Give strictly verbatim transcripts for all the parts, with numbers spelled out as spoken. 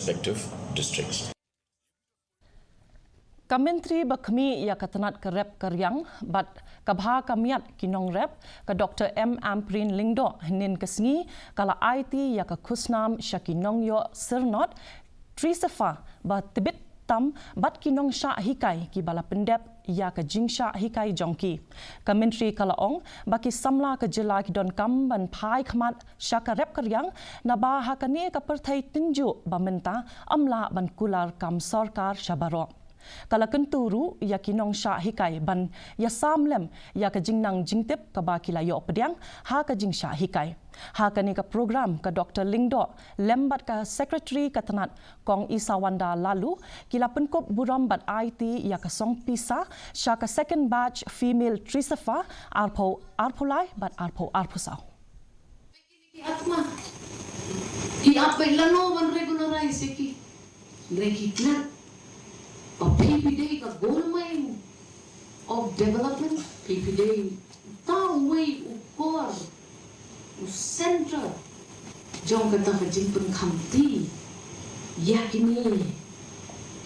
respective districts. Ka Myntri ba khmih ïa ka tnat ka rep ka riang bad ka bha ka miat ki nongrep, ka Doctor M Ampareen Lyngdoh, hynnin ka sngi ka la aiti ïa ka khusnam sha ki nongïoh syrnod Tri Safa ba tbit tam bad ki nongshah hikai kiba la pyndep ïa ka jingshah hikai jong ki. Ka Myntri ka la ong ba ki samla ka jylla ki donkam ban phai khmat sha ka rep ka riang, naba ha kane ka pyrthei tynjuh ba mynta ym lah ban kular kam sorkar sha baroh. Ka la kyntu ruh ïa ki nongshah hikai ban ïasam lem ïa ka jingnang jingtip kaba ki la ïoh pdiang ha ka jingshah hikai. Ha kane ka program, ka Doctor Lyngdoh lem bad ka Secretary ka tnat, Kong Isawanda Laloo, ki la pynkup burom bad aiti ïa ka song pisa sha ka second batch female Tri Safa arphew arphew lai bad arphew arphew saw. Ki ap beit lano ban regularize ïa ki. Hynrei ki klet ba phi phi dei ka gold mine of development, phi phi dei uta uwei u kor, u center jong kata ka jingpynkham ti ïa kine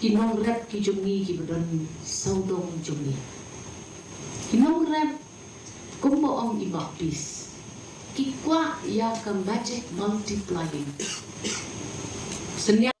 ki nongrep ki jong ngi kiba don sawdong jong ngi. Ki nongrep, kumba ong i Baptist, ki kwah ïa ka magic multiplying. Synñia